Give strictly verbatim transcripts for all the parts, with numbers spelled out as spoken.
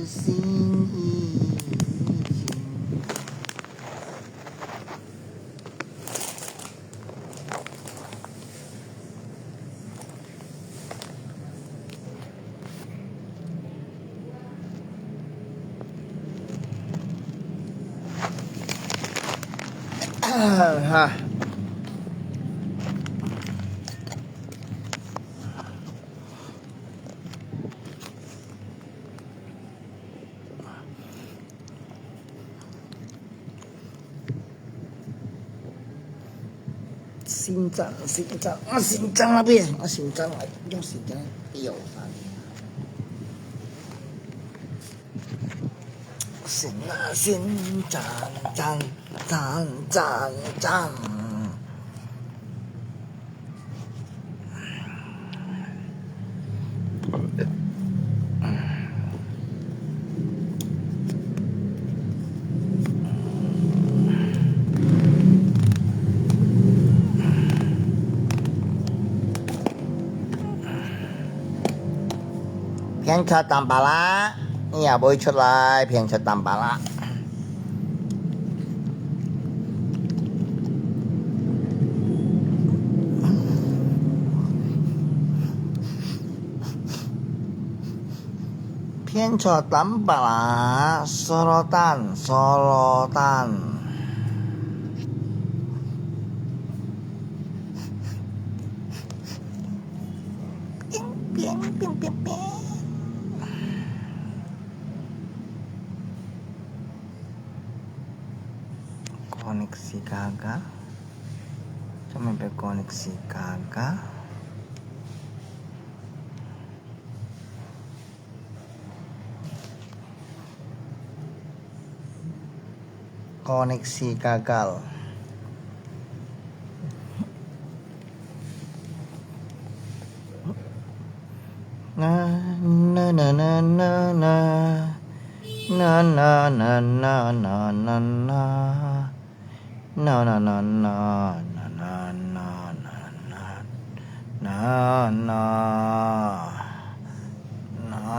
心意。哈。 心脏，心脏，我心脏那边，我心脏，用心脏，哎呦，心啊，心脏，脏，脏，脏，脏。 偏出淡薄啦，你也會出來，偏出淡薄啦。 偏出淡薄啦，sorotan，sorotan。Koneksi gagal. Sampai koneksi gagal. Koneksi gagal. Na, na, na, na, na, na. Na, na, na, na, na, na, na. Na, na, na, na, na, na, na, na, na. Na, na,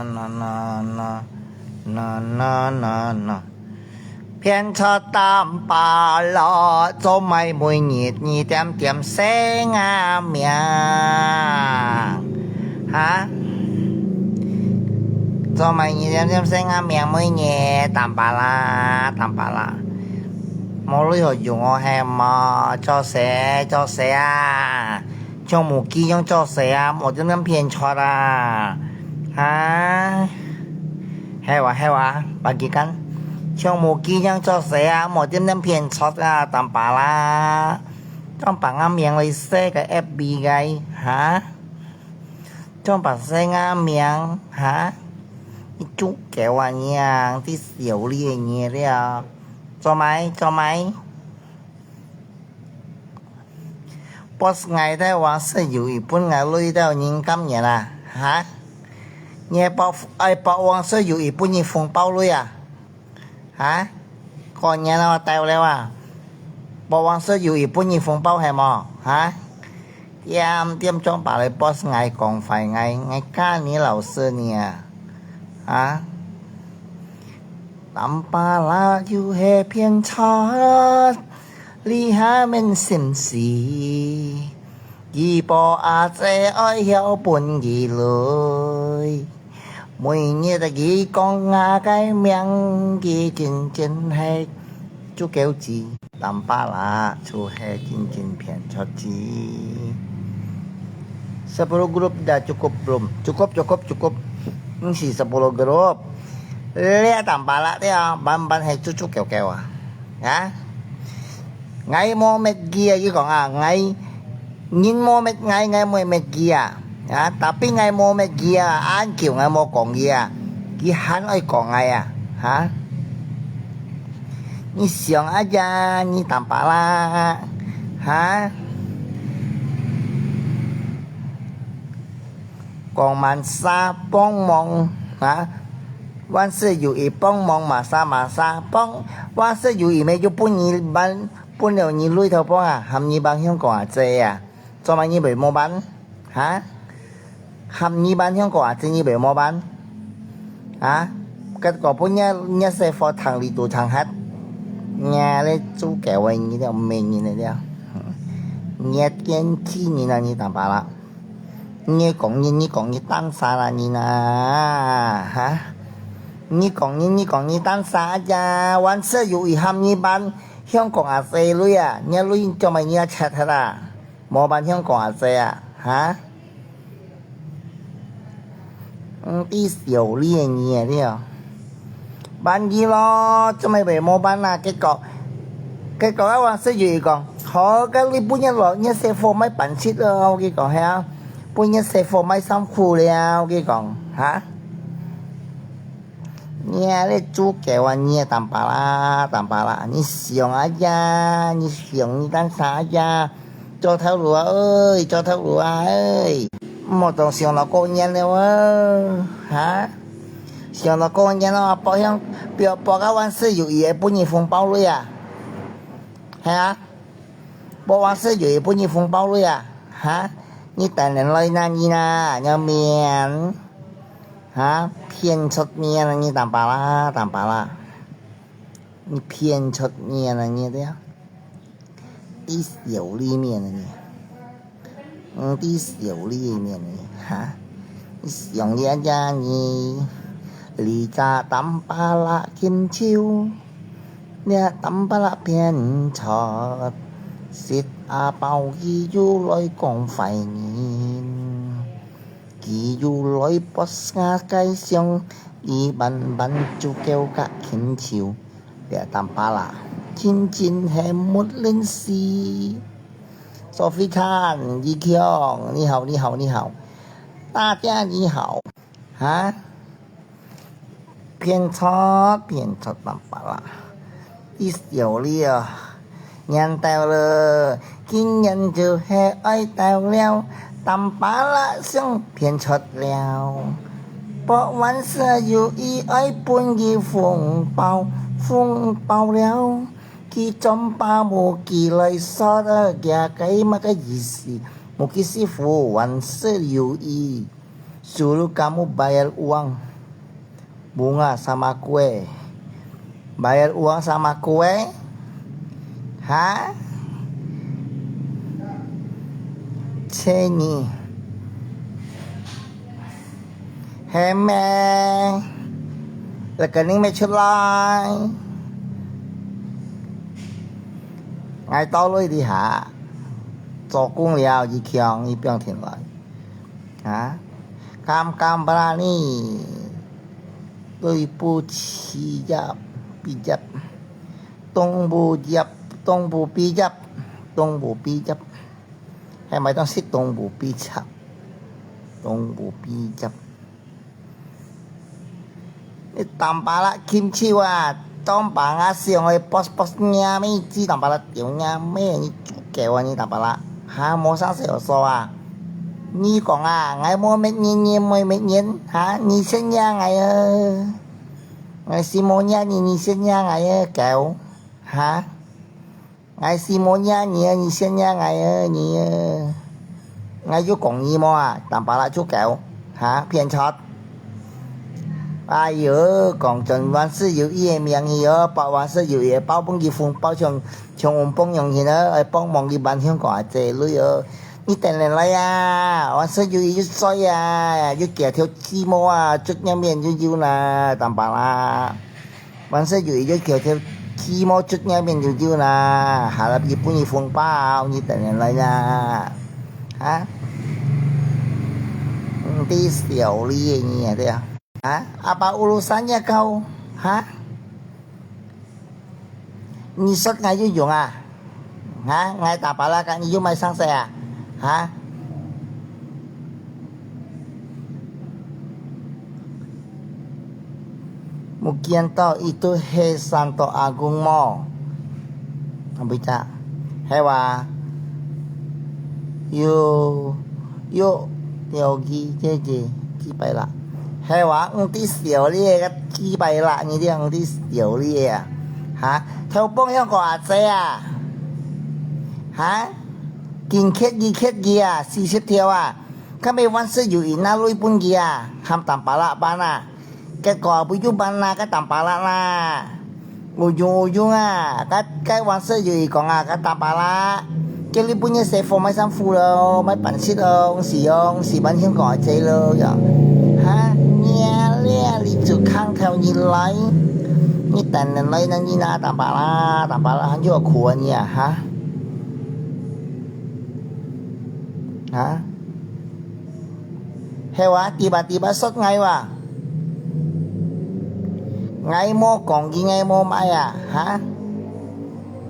na, na, na, na. Na, na, na, na. 偏出淡薄咯，做麼每日你點點姓啊名？哈？做麼你點點姓啊名？每日淡薄啦，淡薄啦。無你好用哦，係無？做事，做事啊！像無幾樣做事啊，莫點點偏出啊！哈？係哇，係哇，把佢講，像無幾樣做事啊，莫點點偏出啊，淡薄啦！將把𠊎名來寫个F B个，哈？ 將把姓啊名，哈？你豬狗啊娘，你小你个娘了。做麼？做麼？Post𠊎兜黃色魷魚分𠊎累到人感人啊，哈？你愛post，愛post黃色魷魚分你紅包鐳啊？ 哈？過年了，到了啊！Post黃色魷魚分你紅包係無？哈？點點將把來post𠊎講壞𠊎，𠊎教你老師你啊！啊？淡薄啦又係偏出，你還愐心事。 佢婆阿姊愛曉分佢鐳，每日佢講𠊎个名，佢真真係足夠子，淡薄啦，就係真真偏出子。Sepuluh group dah cukup belum? Cukup, cukup, cukup. 毋係十六group，這淡薄啦，這慢慢係足足夠夠啊！啊！𠊎無搣佢啊，佢講啊，𠊎 人無搣𠊎，𠊎毋會搣佢啊！啊，tapi𠊎無搣佢啊，恁久𠊎無講佢啊，佢還愛講𠊎啊！哈？你想啊呀，你淡薄啦！哈？Kong Mansa幫忙啊！萬事如意幫忙，Mansa，Mansa幫，萬事如意咩？又分你辦，分了你鐳頭幫啊，喊你幫香港阿姐啊！ 做麼你會無辦？哈？喊你辦香港阿姊你會無辦？啊？結果分若，若細貨聽你都聽忒。若咧做狗个你了，毋係人來了。若奸欺人啊，你打巴啦！你講你，你講你當啥啦你啊？哈？你講你，你講你當啥呀？萬事如意喊你辦香港阿姐鐳啊，若鐳做麼你也切忒啊？無辦香港阿姐啊？哈？毋知笑你个你啊，你哦！辦佢咯，做麼會無辦啊？結果，結果啊，王世友講，好，該你分若老，若細貨莫辦事咯，我佢講係啊，分若細貨莫辛苦了，我佢講，哈？你啊，你做狗啊，你啊，打巴啦，打巴啦，你想啊呀，你想你幹啥呀？ 做頭路啊，哎，做頭路啊，哎，莫當想到過年了啊，哈？想到過年了，博向，博，博个萬事如意个分你紅包鐳啊，係啊？博萬事如意分你紅包鐳啊，哈？你等人來拿你啦，要面，哈？騙出面啊，你打巴啦，打巴啦，你騙出面啊，你這樣。 知笑你面呢？毋知笑你面呢？哈？想這樣呢，你隻打巴啦禽獸，這打巴啦騙出，食阿包佢又來講壞人。 佢又來博下个相，佢慢慢就狗甲禽獸，這打巴啦，真正係無人死。Sophie Tan，你強，你好，你好，你好，大家你好，哈？ 騙出，騙出打巴啦！一笑了，年到了，今年就係愛到了，打巴啦想騙出了。博萬事如意愛分佢紅包，紅包了，佢轉把無佢來說啊，這个麼个意思？無佢師傅萬事如意。 Suruh kamu bayar uang bunga sama kue. Bayar uang sama kue? Ha? Ceni. Heme. Rekening乜出來。𠊎到位這下，做工了，一強一病停來。 啊，敢敢berani，對不起呀，畢業，東部畢業，東部畢業，東部畢業，係咪當時東部畢業？東部畢業。 你打巴啦禽獸啊，當把吾想愛pos pos若咩，只打巴啦丟若咩，你豬狗啊，你打巴啦，哈，無啥事好說啊。你講啊，𠊎無搣人，你無搣人，哈，你先惹𠊎啊。𠊎係無惹你，你先惹𠊎啊，狗，哈。 𠊎係無惹你啊，你先惹𠊎啊，你啊！𠊎有講你無啊？打巴啦豬狗，哈，騙出！哎喲，講真，萬事如意个名義哦，博萬事如意个包分佢紅包，像，像紅包樣形啊，愛幫忙佢辦香港个仔女哦。你等等來啊，萬事如意又衰啊，又幾條雞毛啊，捽若面又有啦，打巴啦。 萬事如意就求求，起碼捽若面就有啦，下來佢分你紅包，你等人來啦，哈？毋知笑你个你啊，對啊，哈？Apa urusannya kau，哈？你說𠊎有用啊？ 哈，𠊎打巴啦，你又買生食啊？哈？目見到一對黑山到阿公無？啊，不知，係哇？又，又，又幾，幾，幾，幾百啦？係哇？毋知笑你个幾百啦，你這毋知笑你个啊？哈？頭幫香港阿姐啊？ 哈？緊刻意刻意啊，四十條啊，敢係萬事如意拿鐳分佢啊，喊打巴啦辦啊？結果啊，分佢辦啦，該Tampalak啦。有用有用啊，該該Wang Siu Yui講啊，該Tampalak，叫你分佢洗貨買衫褲咯，買粄食咯，毋使用，毋使辦香港个債咯，樣。哈，你啊，你啊，你就空頭你來，你等等來，那你那Tampalak，Tampalak，還有苦啊你啊，哈？哈？係哇，tiba-tiba說𠊎哇。 𠊎無講佢，𠊎無買啊，哈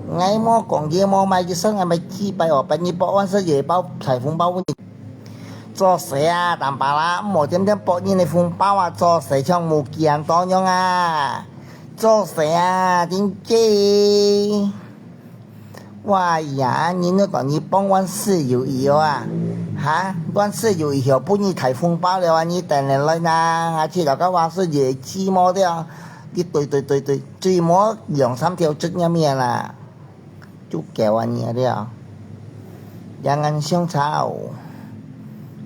？𠊎無講佢，無買，佢說𠊎買幾百哦，分你包，Wang Siu Yui包大紅包分你。做事啊，Tampalak，毋好恬恬包人个紅包啊，做事像無見到樣啊，做事啊，真濟。 哇呀，你那講你幫Wang Siu Yui哦啊？哈？Wang Siu Yui哦，分你大紅包了啊，你等等來啦，啊，去了个Wang Siu Yui寂寞了，你對對對對，最無兩三條竹葉面啦，就搞啊你了，兩眼相吵，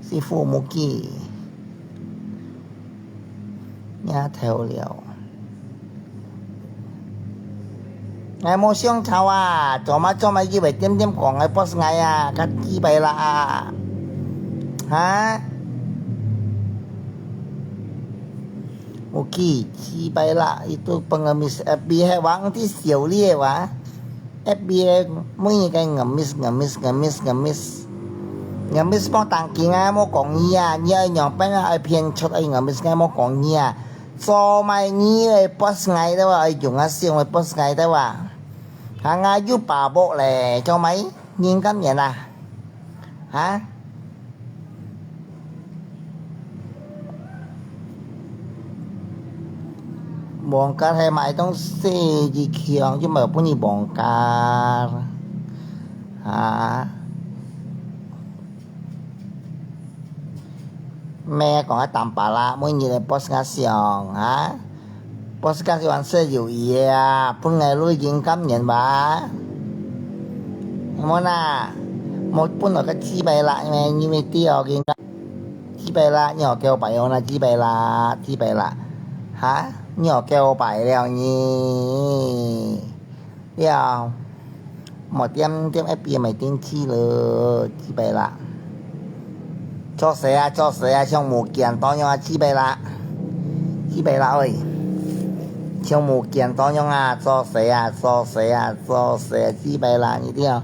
師傅無記。 惹頭了。𠊎無想吵啊，做麼做麼佢會恬恬講𠊎boss𠊎啊，該幾擺啦啊。哈？OK，幾擺啦，itu pengemis F B係王的小烈哇。 F B每日个ngemis ngemis ngemis ngemis。Ngemis莫當緊啊，莫講你啊，你愛仰般啊，愛騙出愛ngemis，莫講你啊。做麼你會boss𠊎个哇，愛用啊，想會boss𠊎个哇。行啊，又把握咧，做麼人甘願啊？哈？ Bongkar係買東西，佢強就無分你bongkar。啊？咩講啊，Tampalak，每日个boss𠊎想，啊？Boss𠊎係Wang Siu Yui啊，分𠊎鐳已經甘願吧？無啦，無分𠊎个幾擺啦，因為，因為掉，已經幾擺啦，你學幾擺哦，那幾擺啦，幾擺啦，哈？你學幾擺了呢？了，莫恬恬F B買電器了，幾擺啦。做事啊，做事啊，像無見到樣啊，幾擺啦，幾擺啦喂，像無見到樣啊，做事啊，做事啊，做事啊，幾擺啦，你聽。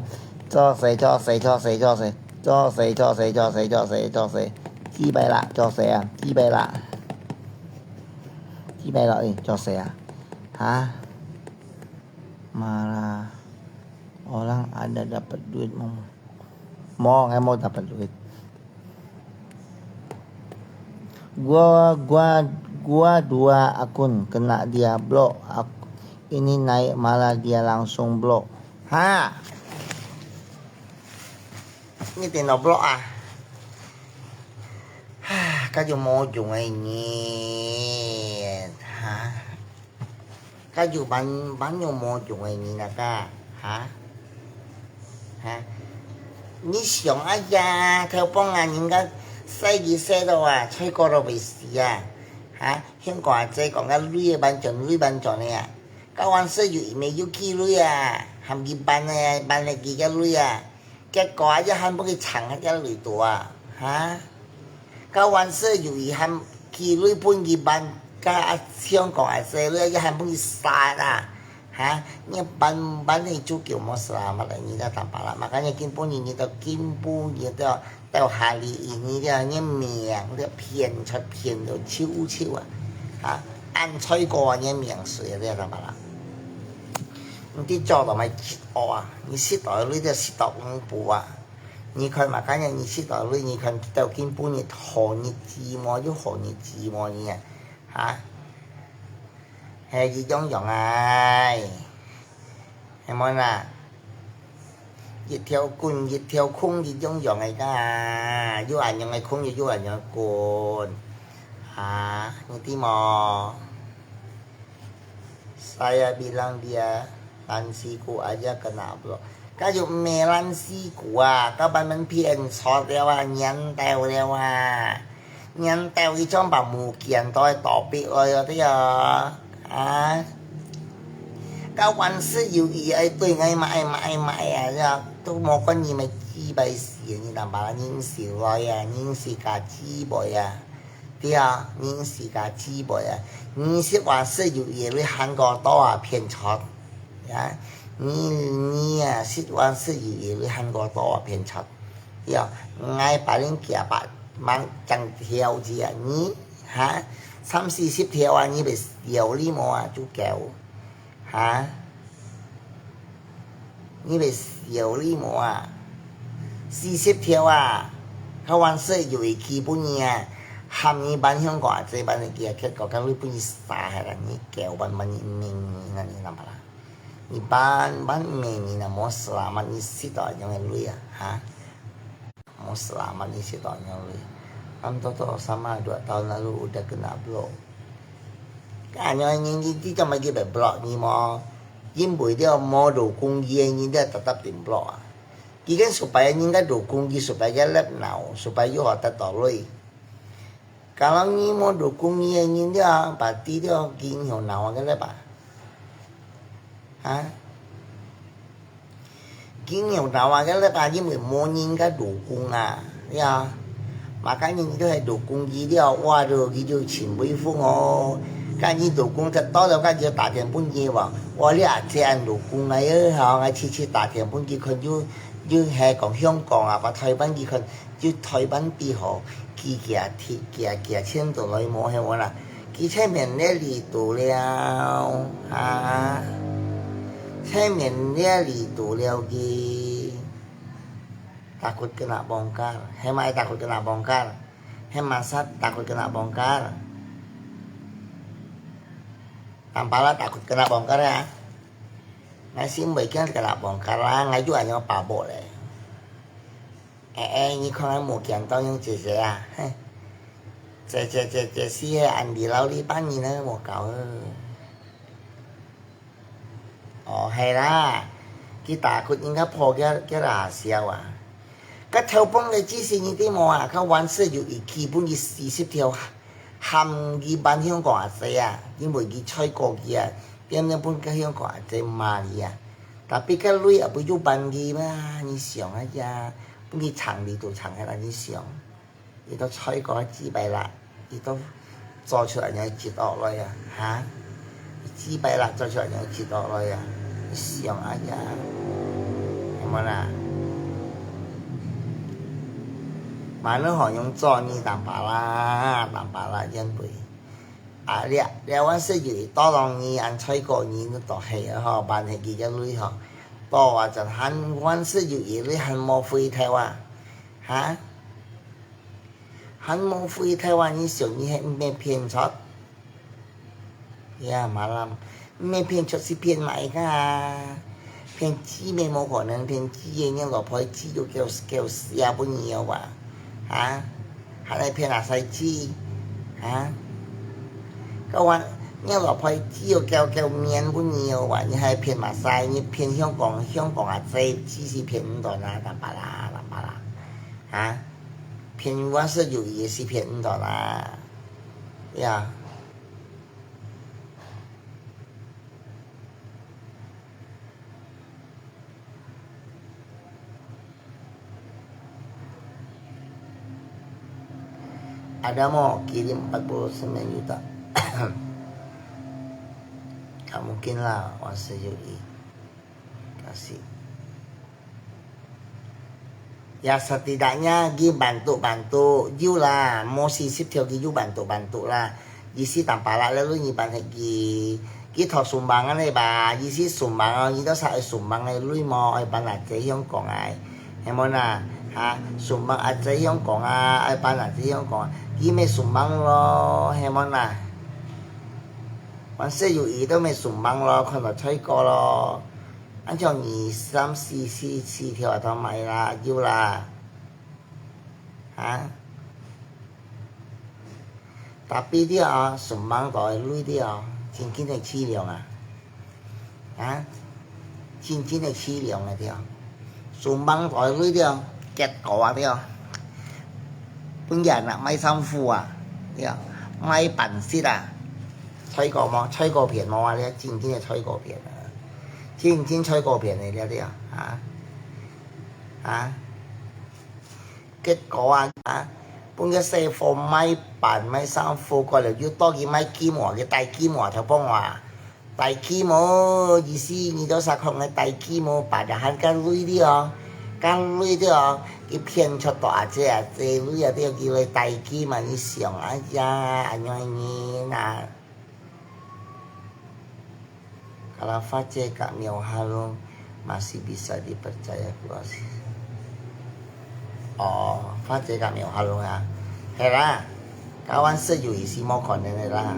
做事，做事，做事，做事，做事，做事，做事，做事，做事，幾擺啦，做事啊，幾擺啦，幾擺啦，誒，做事啊，哈？Malah orang ada dapat duit，無，無，𠊎無dapat duit。 Gua, gua, gua dua akun kena dia block. Ak-, ini naik malah dia langsung block. Ha. Ini tino block ah. Ha, kayu mojung ai ni. Ha. Kayu ban-, banyu mojung ai ni naka. Ha. Ha. Ni siang aja, theo pong ah, 人家細个細到啊，菜果都會死啊。哈，香港啊，再講个鐳个ban轉，鐳ban轉个啊。Kawan saya yu ime yu ki lui ah, ham ki ban eh, ban leh ki ka lui ah. Kek ko aja han pun ki chang aja lui tua, ha? Kawan saya yu i ham ki lui pun ki ban ka a siang ko a saya lui aja han pun ki sa ah, ha? Ni ban ban ni chu kiu mo selamat lah ni dah tampak lah. Makanya kin pun ni ni tau kin pun ni tau tau hari ini dia ni miang dia pian chot pian tu chiu chiu ah, ha? An choi ko ni miang sui dia tampak lah. 毋知做到麼个惡啊！你食到鐳就食到五步啊！你看嘛，今日你食到鐳，你看到今晡日好日子無？有好日子無呢？哈？係一樣樣啊！係無啦？一條棍，一條空，一樣樣个啊！有恁樣个空，又有恁樣个棍。啊，你知無？ Saya bilang dia, lan siku aja kena block. Kayu melan siku ah, kau ban men pian sot liao ah, nyan tau liao ah. 年代佢將把無見到个倒逼來哦，對啊，啊，該萬事如意愛對𠊎買買買啊，呀，都無管你們幾百歲，你哪怕人少來啊，人自家姊妹啊，對啊，人自家姊妹啊，你食萬事如意，你還過多啊騙出，呀，你你啊食萬事如意，你還過多啊騙出。 呀，𠊎把人幾百萬張條子啊，你，哈，三四十條啊，你會笑你無啊，就夠，哈？你會笑你無啊？四十條啊，該萬事如意寄分你啊，喊你搬香港啊，這搬个結果，該你分你殺下來，你夠慢慢你命你，那你幹嘛啦？ 你搬，搬咩人啊，無selamat你食到恁樣个鐳啊，哈？無selamat你食到恁樣鐳。Am toto sama dua tahun lalu udah kena blok. Kan nyo ni ni ti cuma kita blok ni mo. Jin bui dia mau dukung dia ni dia tetap tim blok ah. Kita supaya ni kan dukung dia supaya lep nau supaya you hotel toloi. Kalau ni mau dukung ni ni dia pati dia ging hiu nau ke lep ah. Ha? Kini utawa ke lepa因為無人个老公啊，呀，嘛个人都係老公佢了，哇，都佢就盡威風哦。个人老公得到了，个就打電分佢話，哇，你阿姐恁老公啊，哎，好，𠊎次次打電分佢看，就就係講香港啊，把台灣佢看， 就台灣比好，佢幾啊天，幾啊幾啊千度來無係無啦？佢前面這裡堵了，啊，前面這裡堵了佢。Takut kena bongkar，係咪takut kena bongkar？係masa takut kena bongkar？Tampalak takut kena bongkar啊？𠊎先袂驚kena bongkar啦，𠊎就恁樣把握咧。 哎哎，你看𠊎無見到樣姐姐啊，嘿，姐姐姐姐是个安迪老李扮演个無搞个。哦，係啦，佢打骨應該破叫叫啦笑啊。个頭崩个之時你知無啊？个萬事如意基本佢四十條 喊佢扮香港阿姐啊，因為佢菜過佢啊，點點分个香港阿姐罵佢啊。Tapi个鐳也不就扮佢嘛，你想啊呀，分佢唱你都唱下啦，你想，佢都菜過幾百啦，佢都做出來你接落來啊，哈？幾百啦做出來你接落來啊，你想啊呀，係無啦？Mana好用做你打巴啦，打巴啦，因為 啊，這這萬事如意，多當你恁菜過你都係啊吼，扮係佢个鐳吼，多啊，真還萬事如意，鐳還無回頭啊，哈？還無回頭啊，你想你係毋係騙出？呀，malam，毋係騙出是騙麼个啊？騙雞咩無可能，騙雞个，你老婆雞都叫叫死啊，不你有啊？啊？ 還來騙阿細子，哈？个話，你老婆只有交交面分你哦，話你還騙阿細，你騙香港，香港阿姐，只是騙毋到啦，打巴啦，打巴啦，哈？騙萬事如意也是騙毋到啦，呀。 Ada mo kirim empat puluh sembilan juta. Gak mungkin lah, Wan Sri Yui. Kasih. Ya setidaknya佢bantu-bantu，有啦，無四十條佢有bantu-bantu啦。意思打巴啦，lalu你bantu佢，佢討sumbang恁呢吧，意思sumbang哦，你都係愛sumbang个鐳無，愛辦阿姐香港啊，係無啦？哈，sumbang阿姐香港啊，愛辦阿姐香港啊，佢乜sumbang咯，係無啦？Wan Sri Yui都乜sumbang咯，看到菜過咯，恁樣二三四四四條都買啦，有啦。 啊？Tapi了哦，sumbang到个鐳了哦，真正个淒涼啊！啊？真正个淒涼个了。Sumbang到个鐳了，結果啊了。本人啊，賣衫褲啊，對啊，賣粄食啊，菜果無？菜果片無啊？這真正个菜果片啊，真正菜果片个，對啊，對啊，啊，啊，結果啊，啊，本个細貨賣粄賣衫褲，過來又倒去賣金華，去戴金華頭放啊。 大雞毛，意思你兜啥講个大雞毛，白日還較累哩哦，較累哩哦，佢騙出到阿姐阿姐累啊，對佢來大雞嘛，你想啊呀，恁樣个人啊。Kalau Fajar kat Myo Halong masih bisa dipercaya keluar sih. 哦，發姐甲廟下路啊，係啦，甲阮室友意思無可能个啦。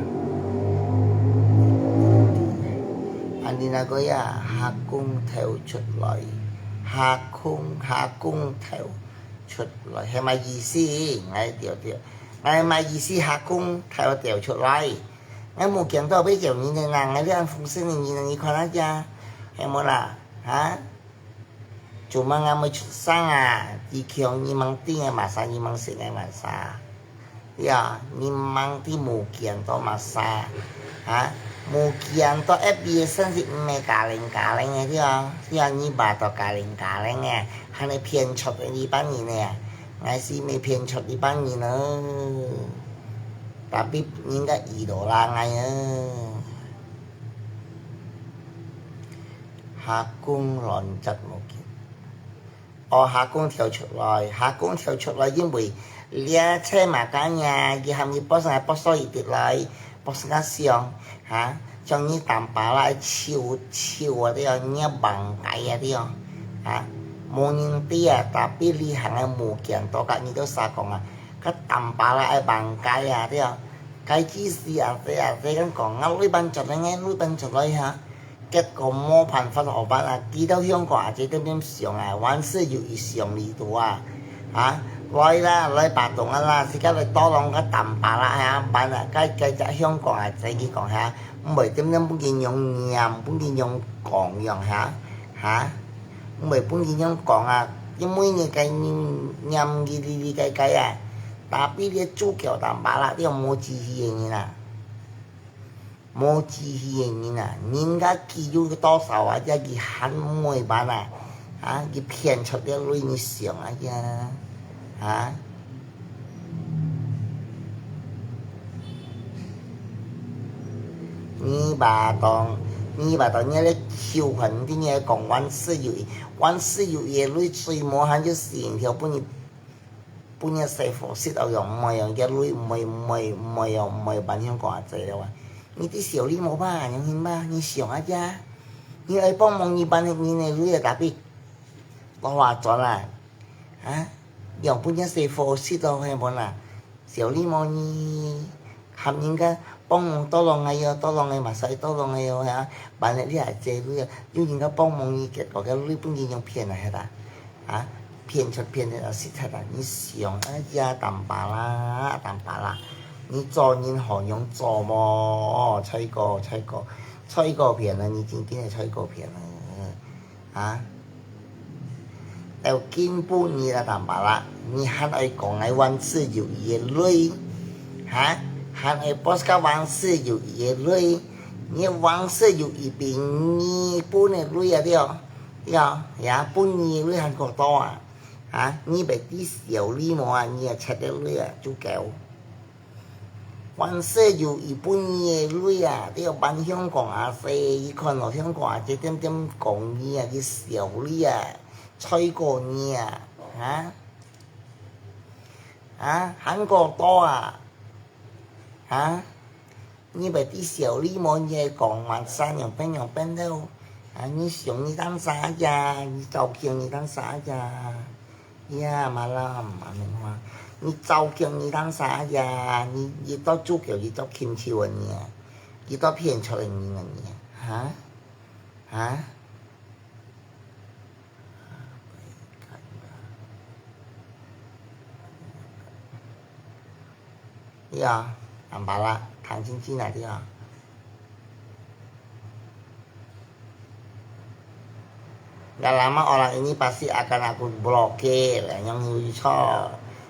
安尼那个呀，下工頭出來，下工下工頭出來，係麼意思？哎，對對，哎，麼意思？下工頭頭出來，哎，無見到要叫人个啦，哎，你恁風聲个人，你看下遮，係無啦？哈？ Cuma ngam會出聲啊，佢強你吂知个麼儕，你吂識个麼儕。呀，你吂知無見到麼儕，哈？無見到F B个信息毋係假零假零个，對啊，對啊，你揹到假零假零个，還係騙出个一般人呢，𠊎是毋係騙出一般人哦。Tapi人家遇到啦，𠊎啊。 下工亂質無見。哦，下工跳出來，下工跳出來，因為這車嘛，今日佢喊佢boss啊，boss所以直來，boss个想，哈，像你淡薄啦，臭臭啊，對哦，你个房間啊，對哦，哈，無人知啊，tapi旅行个無見到，甲你兜啥講啊，甲淡薄啦，愛房間啊，對哦，該幾時啊，對啊，對，講講，啊，旅伴出來，旅伴出來哈。 結果無辦法好辦啊！佢兜香港阿姐點點想啊，萬事如意想你度啊！啊，來啦，來巴東啊啦，自家來tolong个淡薄啦，哈，辦啊！該該隻香港阿姐佢講哈，毋會點點分佢樣念，分佢樣講樣哈，哈，毋會分佢樣講啊！因為你該念念哩哩哩該該啊，tapi你主角淡薄啦，你無志氣个人啊！ 無志氣个人啊，人家佢有多少啊，這佢還毋會辦啊？啊，佢騙出了鐳，你想啊呀？啊？你巴當，你巴當，你个口還定个講萬事如意，萬事如意个鐳最無閒就四條分你 分个細貨食到用，毋會用，个鐳毋會，毋會，毋會用，毋會辦香港阿姐了啊！你知小麗無吧？良心吧？你想啊呀！你愛幫忙你辦个人个鐳啊，tapi，無話轉啊！啊？用分个細貨食到係無啦？小麗無你，喊人家幫忙tolong个喲，tolong个嘛，使tolong个喲，哈！辦了你阿姐鐳啊，有人家幫忙你，結果个鐳分人用騙啊，係啦！ 啊，騙出騙入啊，實在啊，你想啊呀，淡薄啦，淡薄啦，你做人好用做無？菜果，菜果，菜果片啊，你真正个菜果片啊！啊，到今晡日啊，淡薄啦，你還愛講愛萬事如意个鐳，哈？還愛boss个萬事如意个鐳，你个萬事如意比日本个鐳啊，對哦。 呀，呀，分你鐳還過多啊！啊，你會知小麗無啊？你也食个鐳啊，足夠。萬事如意分你个鐳啊，你要辦香港阿姐，佢看到香港阿姐點點講你啊，佢小麗啊，菜果你啊，啊？啊，還過多啊！啊？ 你會知小麗無？你个講話生樣變樣變了。啊，你想你當啥呀？你走強你當啥呀？呀，malam，阿明話，你走強你當啥呀？你，你到主角，你到禽獸个呢？你到騙出个人个呢？哈？哈？ 對啊，淡薄啦，聽真真啊，對啊。Gak lama orang ini pasti akan aku blokir, yang lucu.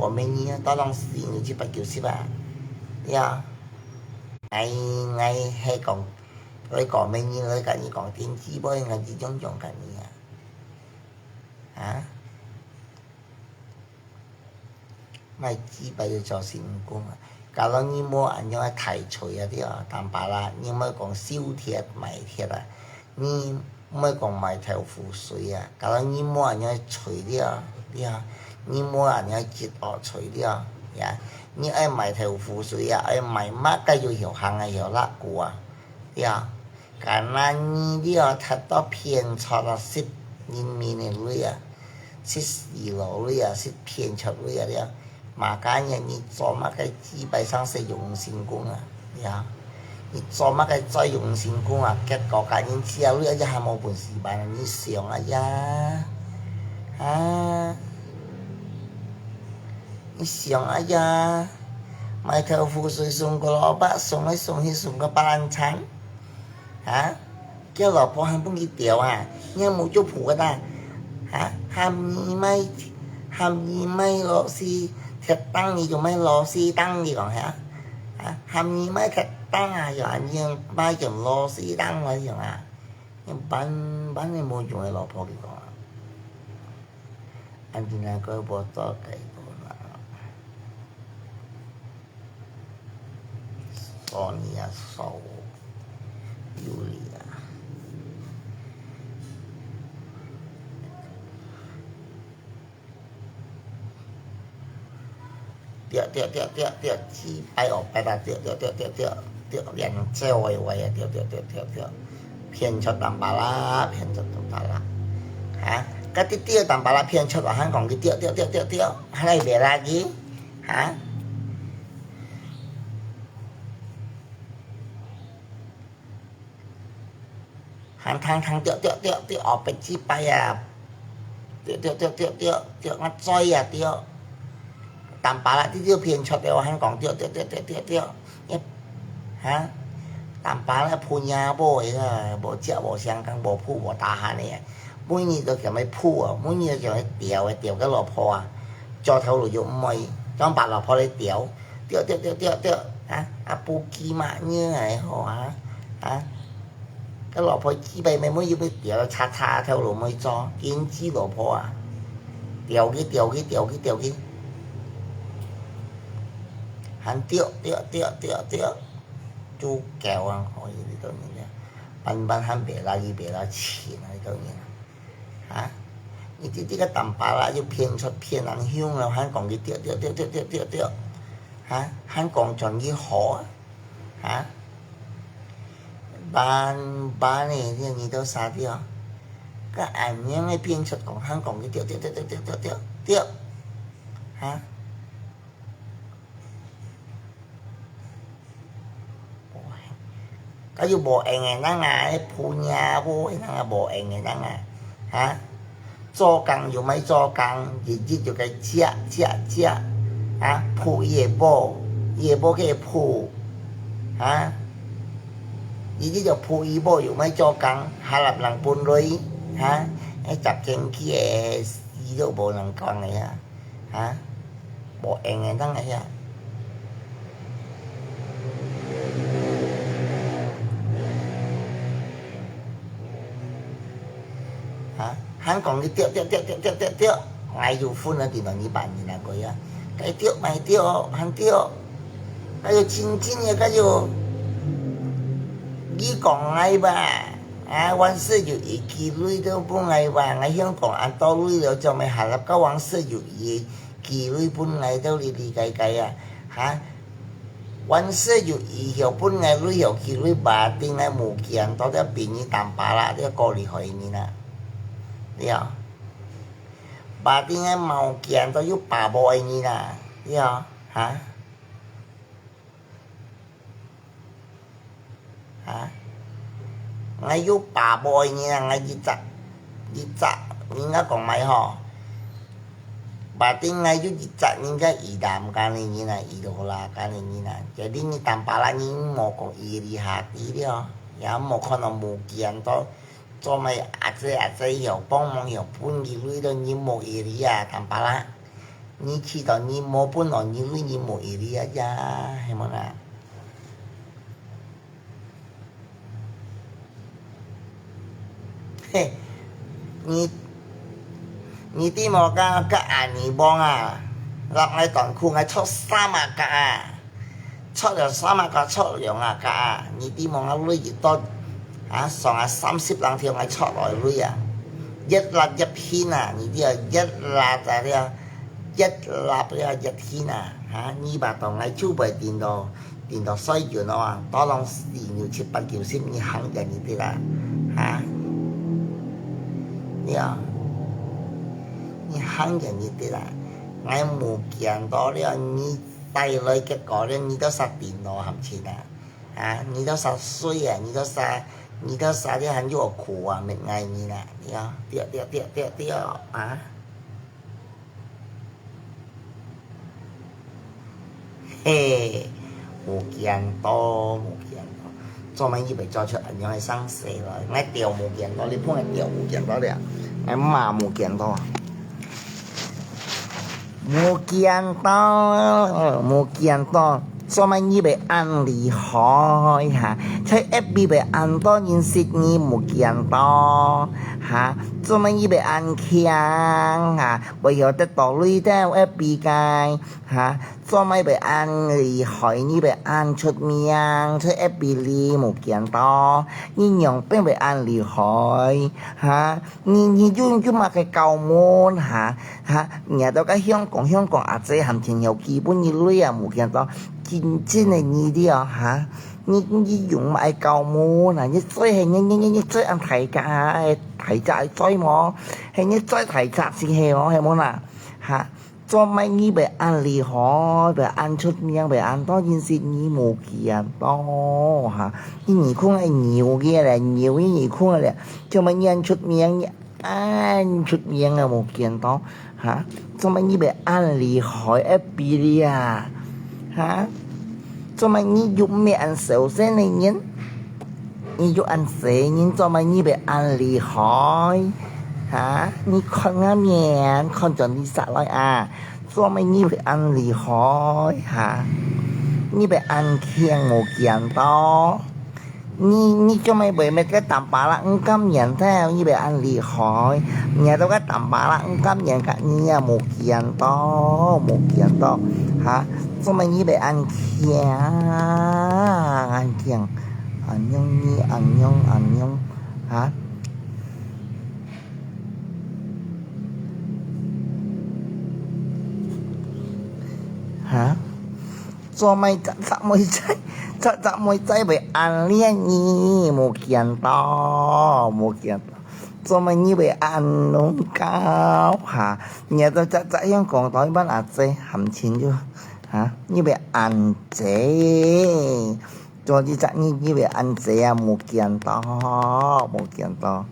過明年啊，到當時你七百九十啊，對啊。𠊎𠊎係講，來過明年來甲你講，天氣毋好，𠊎就種種甲你啊。啊？莫自擺就做成功啊！假如你無恁樣个大錘啊，對啊，坦白啦，你莫講收鐵賣鐵啊，你莫講賣豆腐水啊，假如你無恁樣个錘了，對啊，你無恁樣个節約錘了，呀，你愛賣豆腐水啊，愛賣麼个有效行个有辣股啊，對啊。今晡日了，忒多騙出啊，食人民个鐳啊，食細路鐳啊，食騙出鐳啊了。Makanya你做麼个幾擺上使用成功啊？呀，你做麼个再用成功啊？結果今日食鐳啊，也還無本事辦啊！你想啊呀，啊，你想啊呀，買豆腐水送個蘿蔔，送來送去送個白蘭餐。 哈？叫老婆還分佢吊啊？你還無做仆个啦？哈？喊你買，喊你買螺絲，鐵釘你就買螺絲釘，你講哈？啊，喊你買鐵釘啊，就喊你買件螺絲釘來用啊？你板板你無用个老婆，佢講啊。恁樣个無做个無啦。 Sonia、Saul、Yulia。對對對對對，幾擺哦，拜拜，對對對對對對，連招个話啊，對對對對對，騙出淡薄啦，騙出淡薄啦，哈，該對對淡薄啦，騙出還講佢對對對對對，還來袂啦佢，哈。 還聽聽對對對對，後壁幾擺啊，對對對對對對，𠊎知啊對。淡薄啦，你就騙出了，還講對對對對對對，哈？淡薄啦，噗呀無个啦，無食無相共，無鋪無tahan个啊，每日都叫佢鋪啊，每日都叫佢吊个，吊个老婆啊，做頭路又毋會，當把老婆來吊。 對對對對對，啊，啊，不記嘛，你還好啊，啊，該老婆幾擺妹妹又要吊，叉叉頭路妹做，緊記老婆啊，吊佢吊佢吊佢吊佢，還對對對對對，足夠啊，可以，你當然了，慢慢還袂啦，佢袂啦，錢啊，你當然啊。 哈？你這這个淡薄啦，又騙出騙人香了，還講佢對對對對對對對，哈？還講轉佢好啊，哈？慢慢个，這你都殺掉，該恁樣个騙出講，還講佢對對對對對對對對，哈？ 該又無閒个人啊，該鋪呀，無閒人啊，無閒个人啊，哈？做工又莫做工，日日就該食食食，哈？鋪佢个某，佢个某个鋪，哈？日日就鋪佢某又莫做工，還納人分鐳，哈？該十千幾个死都無人講个啊！ 哈？無閒个人啊遐。哈？還講佢對對對對對對對，𠊎有份啊，對兩二萬年啊過啊，該對莫對，還對，該有真正个，該有，你講𠊎吧。 啊，萬事如意，寄鐳都分𠊎還，𠊎香港恁多鐳了，做麼還納該萬事如意个寄鐳分𠊎兜哩哩該該啊？哈？萬事如意，曉分𠊎鐳，曉寄鐳，把定𠊎無見到這便宜淡薄啦，這過厲害个人啊，對啊，把定𠊎無見到有把握个人啊，對啊，哈？ 啊，𠊎有把握个人啊，𠊎一隻，一隻，人家講麼个吼，把定𠊎有一隻人家意南間个人啊，意羅拉間个人啊，jadi你淡薄啦，你莫講伊哩下底了，也莫看到無見到，做麼个阿姐阿姐曉幫忙曉分佢鐳了，你莫伊哩啊，淡薄啦。 你知道你無分哦，你鐳你無伊哩啊呀，係無啦？嘿，你，你知無？該，該阿尼旺啊，納𠊎短褲，𠊎著衫啊，該啊。 著了衫啊，該著涼啊，該啊，你知無？𠊎鐳一到，啊，上下三十零條，𠊎著來鐳啊，越納越輕啊，你知啊，越納啊，這，越納啊，越輕啊，哈，你把到𠊎就袂定到，領到稅金哦啊，多到四五七八九十，你行遠一息啦，哈？對啊，你行遠一息啦，𠊎無見到了，你帶來結果了，你都殺頂到行情啊，啊，你都殺水啊，你都殺，你都殺了還有苦啊，滅𠊎你啦，對啊，對啊，對啊，對啊，對啊，對啊，啊。 嘿，無見到，無見到。做麼个你會做出恁樣个聲勢來？𠊎釣無見到，你分𠊎釣無見到了，𠊎罵無見到啊！無見到，無見到，做麼个你會恁厲害哈？在F B會恁多人識你無見到哈？做麼个你會恁強哈？會曉得到你兜F B个？ 哈，做麼个會恁厲害，你會恁出名，在F B裡無見到，你仰般會恁厲害，哈，你，你有，有麼个教門，哈，哈，你都个香港，香港阿姐還真有基本你鐳啊，無見到，真正个你了，哈，你，你用麼个教門啊？你嘴係，你，你，你，你嘴恁大隻，大隻个嘴無？係你嘴大隻先係哦，係無啦？哈。 做麼个你會恁厲害，會恁出名，會恁多人識你無見到，哈？你耳空係牛个咧，牛个耳空个咧，做麼个你恁出名，你恁出名啊無見到，哈？做麼个你會恁厲害，F B裡啊，哈？做麼个你又毋係恁小心个人？ 你又恁細人，做麼个你會恁厲害？哈？你看𠊎面，看轉你煞來啊！做麼个你會恁厲害？哈？你會恁強無見到？你，你做麼个會搣个Tampalak毋甘願忒？你會恁厲害？你都个Tampalak毋甘願，个你也無見到，無見到，哈？做麼个你會恁強，恁強？ 恁樣呢，恁樣，恁樣，哈？哈？做麼个隻隻妹仔，隻隻妹仔會恁靚呢？無見到，無見到。做麼个你會恁弄搞，哈？你都隻隻樣講到一般阿姐，含情就，哈？你會恁濟。 做這隻日日會恁濟啊，無見到，無見到，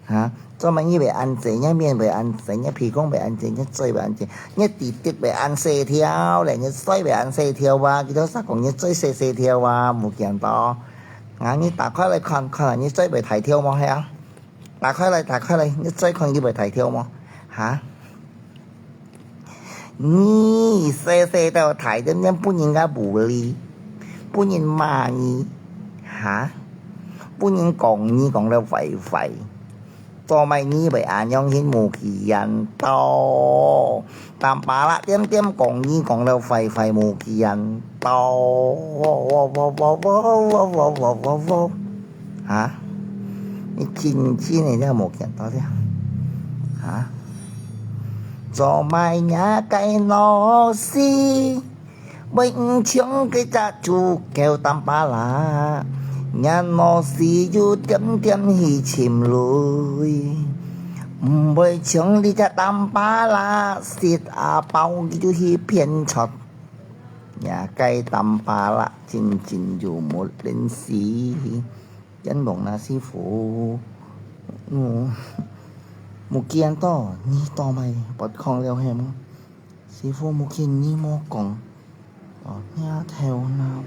哈？做麼个日會恁濟，你面會恁濟，你鼻公會恁濟，你嘴會恁濟，你弟弟會恁細條咧，你嘴會恁細條啊？佢兜儕講你嘴細細條啊，無見到。啊，你打開來看看，你嘴會大條無？係啊？ 打開來，打開來，你嘴看佢會大條無？哈？你細細條大點點，分人家bully，分人罵你，哈？分人講你講到壞壞，做麼个你會恁樣形無見到？ Tampalak點點講你講到壞壞無見到，哈？你真真个了無見到了，哈？做麼个若个老師，會毋像該隻豬狗Tampalak，若老師又點點去尋鐳。 毋會像這隻Tampalak，食啊飽就去騙出。若个Tampalak真真有無認識。冤枉啦，師傅。嗯，無見到，你到尾發狂了係無？師傅，無見你無講。 哦，若頭腦。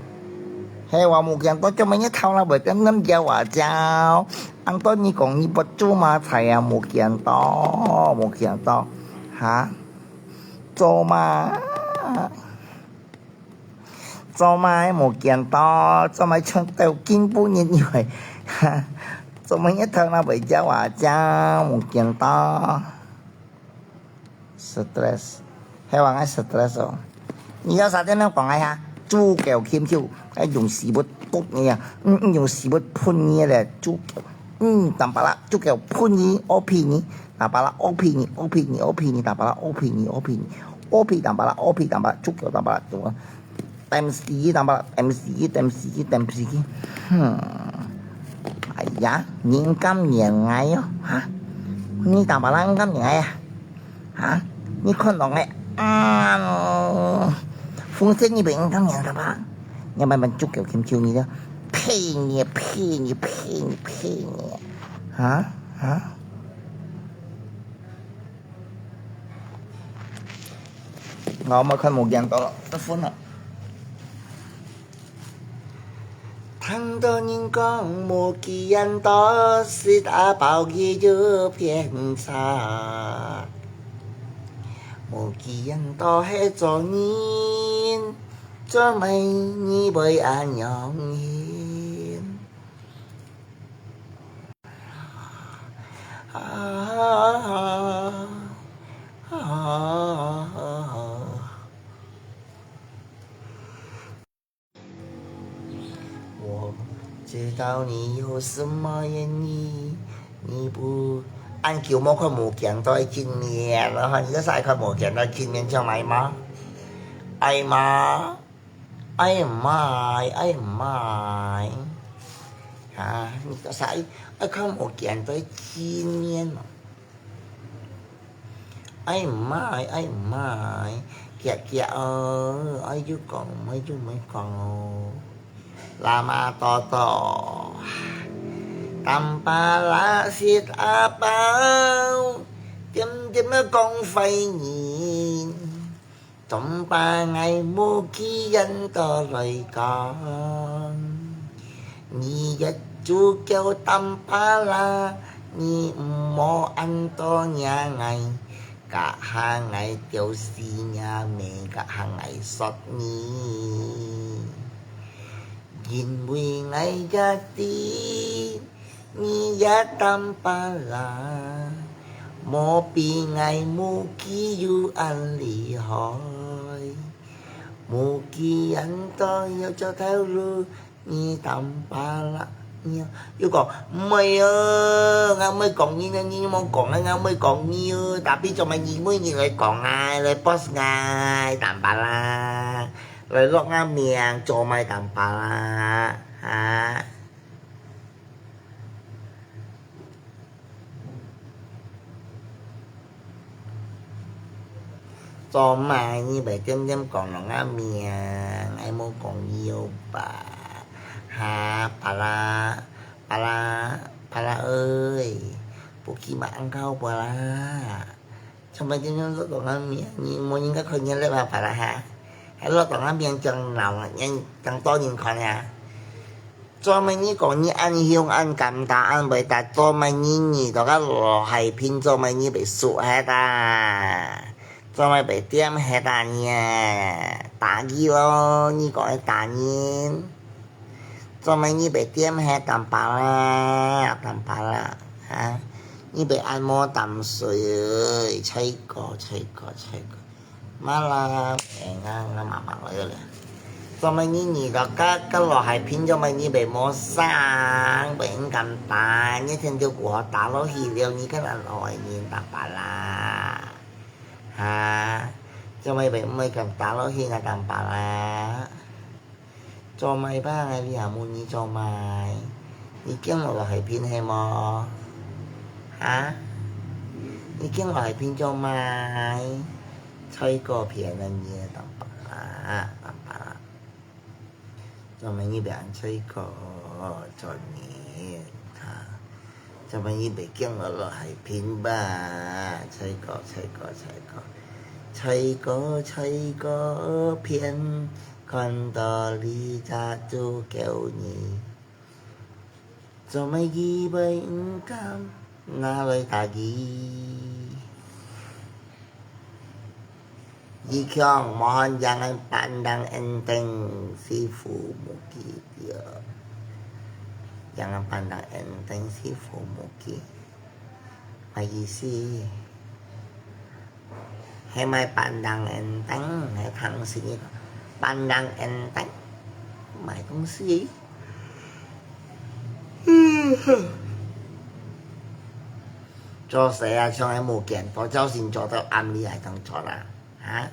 係話無見到，做麼个頭腦會點點搖啊搖？恁多你講你不做嘛，菜啊無見到，無見到，哈？做麼个？做麼个無見到？做麼个像到今晡日以為，哈？做麼个頭腦會搖啊搖？無見到。 Stress，係話𠊎stress哦。你有啥點樣講𠊎哈？豬狗禽獸，愛用屎朏督你啊！嗯，嗯，用屎朏噴你咧，豬狗。嗯，Tampalak，豬狗噴你，屙屁你，Tampalak屙屁你，屙屁你，屙屁你，Tampalak屙屁你，屙屁你，屙屁Tampalak，屙屁Tampalak，豬狗Tampalak，豬狗。M C，等下，M C，M C，M C。哼，哎呀，你敢認𠊎哦？哈？你等下人敢認𠊎啊？哈？你看到𠊎，嗯，風扇你袂敢認个吧？你慢慢足夠緊救你的，呸你，呸你，呸你，呸你，啊啊！我冇看無見到了，得分了。 聽到人講無幾遠到，食阿飽佢就變差。無幾遠到係做人，做麼你會恁樣形？啊啊啊啊！ 我知道你有什麼原因，你不，恁久無看無見到佢面了哈，你這下還看無見到佢面，做麼个嘛？哎媽，哎媽，哎媽，啊，你這下還看無見到佢面嘛？ 哎媽，哎媽，遽遽哦，愛又講，愛又毋講哦。Lama toto，Tampalak食阿飽，點點仔講壞人。 總把𠊎無幾遠到來講，你也就叫Tampalak，你毋好恁多惹𠊎，該下𠊎丟死若咩，該下𠊎殺你。 因為𠊎也知，你也Tampalak，無比𠊎無幾有恁厲害。無幾遠到有隻頭路，你Tampalak，你又講，毋係哦，𠊎毋係講你呢，你莫講啊，𠊎毋係講你哦，tapi做麼你每日來講𠊎，來boss𠊎，Tampalak。 來落吾名做麼Tampalak，哈？做麼你會點點講落吾名？𠊎無講你有吧？哈，Pala，Pala，Pala ơi，Bukit Mangkau Pala。 做麼點點落到吾名，你無人家看見了吧，Pala哈？還落到吾名正鬧，人正多人看呀。做麼你講你恁凶、恁奸詐、恁會打，做麼你你到該羅海平，做麼你會輸忒啊？做麼會點忒啊你啊？打佢咯，你講愛打人。 做麼你會點忒Tampalak，Tampalak，哈？你會恁無膽水，衰過，衰過，衰過。Malam，哎，𠊎，𠊎媽媽來了咧。做麼你，你个，个，个羅海平，做麼你會無聲，會毋敢打，你聽到我打落去了，你个恁壞人，Tampalak，哈？做麼會毋會敢打落去啊，Tampalak？ 做麼吧，𠊎這下問你做麼？你驚落羅海平係無？哈？你驚落羅海平做麼？衰過騙人个Tampalak，Tampalak。做麼你會恁衰過，做人，哈？ 做麼你會驚落羅海平吧？衰過，衰過，衰過，衰過，衰過，騙看到你隻豬狗呢。做麼佢會毋敢拿來打佢？ Ikhiong mohon jangan pandang enteng si Fumuki，對。Jangan pandang enteng si Fumuki。麼意思？係麼pandang enteng，係聽先个。Pandang enteng，麼東西？ 做事啊，像係無間斷，朝晨做到暗，這下正做啦，哈？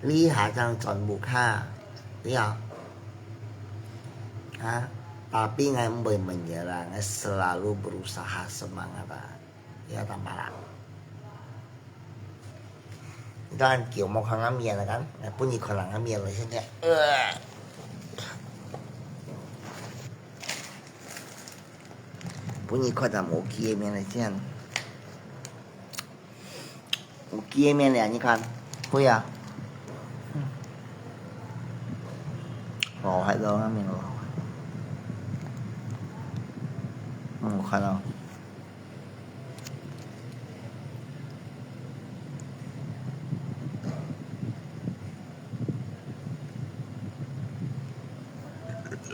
這下正轉屋下， Ya. Ha? Tapi ngai mbuai menyerah, ngai selalu berusaha semangat ah. Ya, tambah lah. Ito ang kiyo mo kang amian kan? Ngai pun ikon ang amian lah siya. Pun ikon ang mo kiyo mian lah siya. 有见面了，你看，会啊。哦，还在那边哦。嗯，我看到。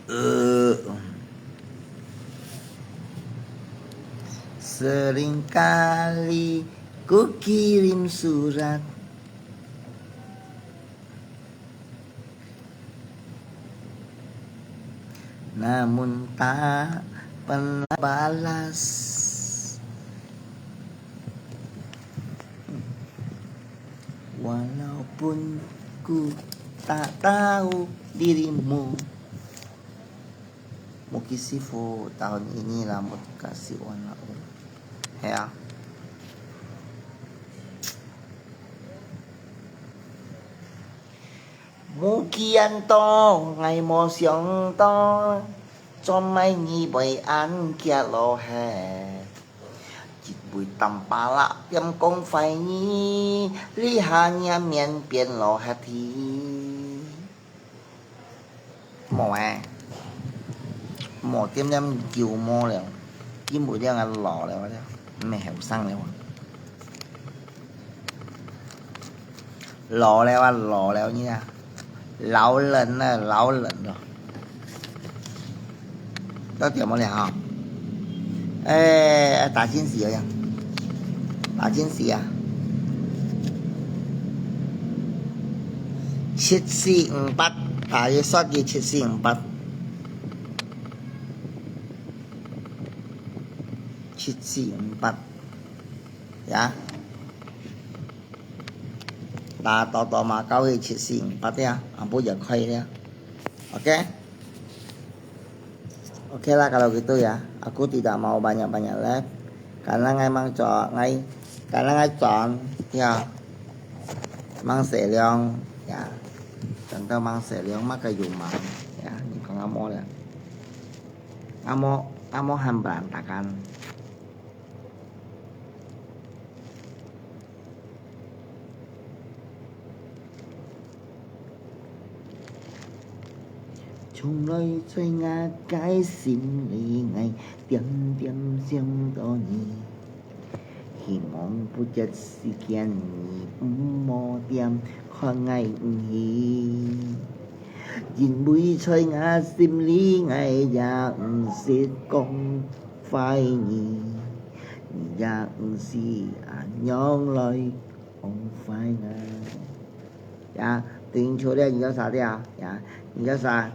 呃。 Seringkali ku kirim surat, namun tak pernah balas. Walaupun ku tak tahu dirimu. Mungkin 師傅 tahun ini rambut kasih warna ungu. Hay啊。Mukian to, ngai mo siang to, chom mai ngi boi an kia lo he. Jin bui tam pala tiam kong fai ngi, li ha nia mian pian lo he thi. 無欸，無點點久無了，因為這个老了，毋係後生了啊。老了啊，老了你啊，老人了，老人了。到點無了哈？哎，打進去了呀，打進去啊！七四五八，大約說个七四五八。 七四五八，呀。打多多嘛，到去七四五八呀，啊，不也可以了。OK？OK lah kalau gitu ya. Aku tidak mau banyak-banyak live. Karena ngai mang cho, ngai, karena ngai chọn, ya. Mang sẻ liang, ya. Chọn tau mang sẻ liang, maka yung mang, ya. Ni kong amo liang. Amo, amo han berantakan. 從來在𠊎个心裡，𠊎點點想到你。希望不只是見你，毋好點看𠊎毋起。因為在𠊎心裡，𠊎也毋識講 壞你，你也毋使恁樣來講壞𠊎。呀，對應出了，你叫啥的啊？呀，你叫啥？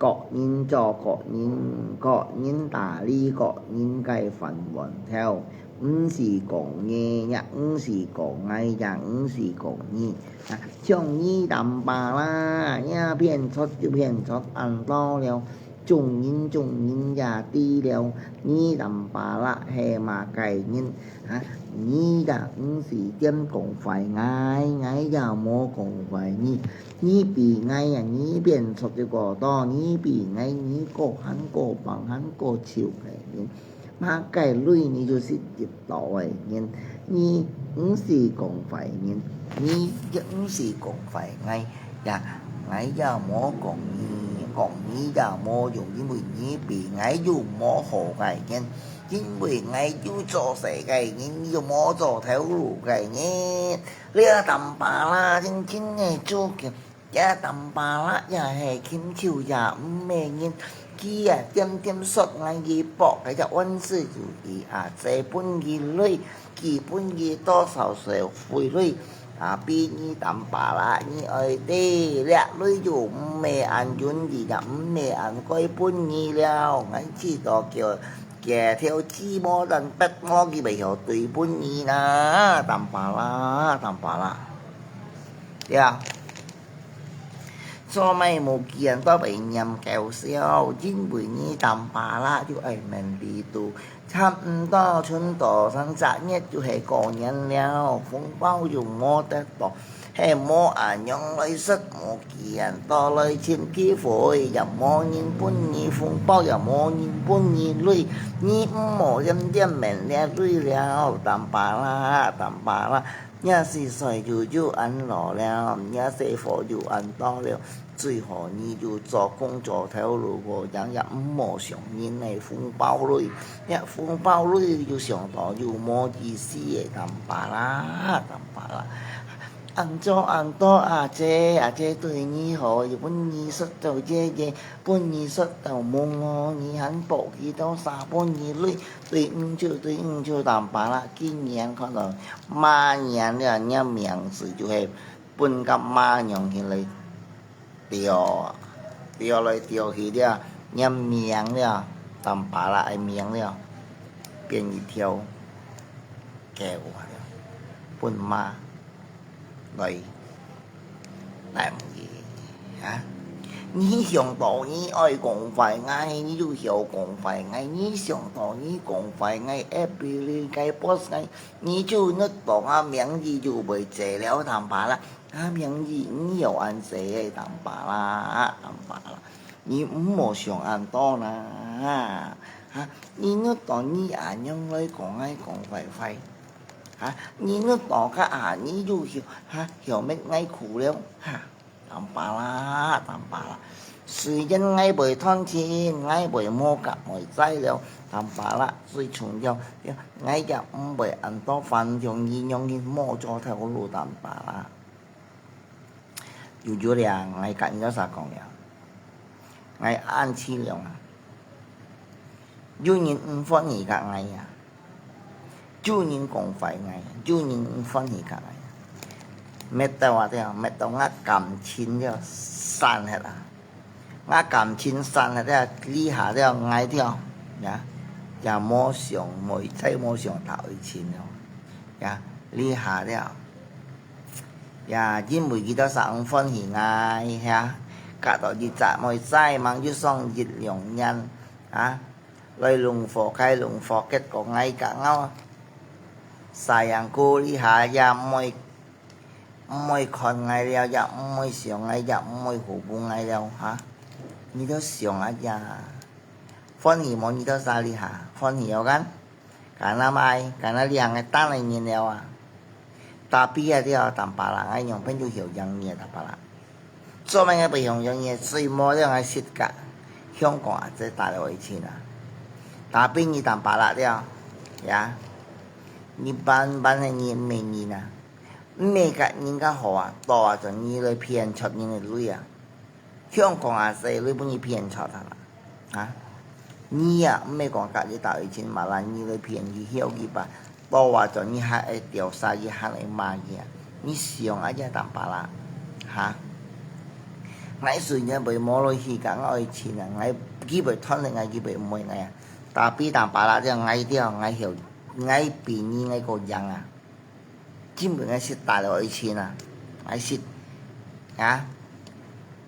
各人做各人，各人打理各人个飯碗頭，毋是講你，也毋是講𠊎，也毋是講你。啊，像你淡薄啦，也騙出就騙出，恁多了。 眾人眾人也知了，你淡薄啦係麼个人？啊，你也毋使點講壞𠊎，𠊎也無講壞你。你比𠊎啊，你變出一個多，你比𠊎，你過還過棒，還過笑个人。麼个鐳你就識得到个人，你毋使講壞人，你也毋使講壞𠊎。 呀，𠊎也無講你，講你也無用，因為你比𠊎又無好个人，因為𠊎又做事个人，又無做頭路个人。這淡薄啦，真正个主角，這淡薄啦，也係禽獸也毋係人，佢啊，點點說𠊎佢博个隻萬事如意啊，這分佢累。 佢分佢多少社會鐳，啊，比你淡薄啦，你愛知，這鐳就毋係恁容易，也毋係恁該分你了。𠊎知道叫，叫條雞毛摻白毛，佢袂曉對分你啦，淡薄啦，淡薄啦。對啊。做麼个無見到佢念搞笑？因為你Tampalak就愛面對到，差毋多賰多三隻月就係過年了，紅包又無得到，係無恁樣來食，無見到來尋機會，也無人分你紅包，也無人分你鐳，你毋好恬恬愐這鐳了，Tampalak，Tampalak。 若係水就又恁老了，若係火就恁多了，最好你就做工做頭路，無樣也毋好想人个紅包鐳，這紅包鐳又想到又無意思个，Tampalak，Tampalak。恁做恁多，阿姐，阿姐對你好，又分你食到這个，分你食到夢哦，你還報幾多儕分你鐳，對毋住，對毋住，Tampalak，今年看到 馬年了，若名字就係分甲馬娘去來調啊，調來調去了，若名了，Tampalak个名了，變一條狗啊了，分馬來 來問佢，啊？你想到你愛講壞𠊎，你就曉講壞𠊎；你想到你講壞𠊎，every該boss𠊎，你就那當啊名字就會借了Tampalak。啊，名字你有恁借个Tampalak，Tampalak，你毋好想恁多啦。啊，你那當你恁樣來講𠊎講壞壞。 啊，你那到該下，你就曉，哈，曉搣𠊎苦了，哈，Tampalak，Tampalak。雖然𠊎會賺錢，𠊎會無甲會債了，Tampalak，最重要，𠊎也毋會恁多煩，像你樣个無做頭路，Tampalak。 有有了，𠊎甲你兜儕講了，𠊎恁淒涼啊！有人毋歡喜甲𠊎啊，有人講壞𠊎，有人毋歡喜甲𠊎啊！搣到啊，對啊，搣到𠊎感情了散忒啊！𠊎感情散忒了，這下了，𠊎了，呀，也無想，無，再無想頭一千了，呀，這下了。 呀，因為佢兜儕毋歡喜𠊎，呀，隔到一隻妹仔，吂有上一兩年，啊，來弄火，該弄火，結果𠊎甲𠊎sayang哥這下也毋會，毋會看𠊎了，也毋會想𠊎，也毋會hubung𠊎了，哈。你兜想啊呀，歡喜無？你兜儕這下，歡喜無kan？ 敢若麼个，敢若這下个單个人了啊。Tapi啊，這Tampalak，𠊎仰般就曉贏你个Tampalak。做麼个會曉贏你？最無了𠊎識甲香港阿姐打了一千啊。Tapi你Tampalak了，呀，你扮扮个你毋係人啊，毋係甲人家好啊，到啊，就你來騙出人个鐳啊。 香港阿姐鐳分你騙出來啦，啊！你也毋係講甲你兜一千萬啦，你來騙佢曉佢吧，到話做你還愛調查佢，還愛罵佢啊！你想啊，這Tampalak，哈！𠊎雖然會無落去甲𠊎愛錢啊，𠊎佢會斷了，𠊎佢會毋會𠊎啊，tapi Tampalak這𠊎這𠊎曉，𠊎比你𠊎過贏啊！ 今晡𠊎識打了一千啊，𠊎識，啊，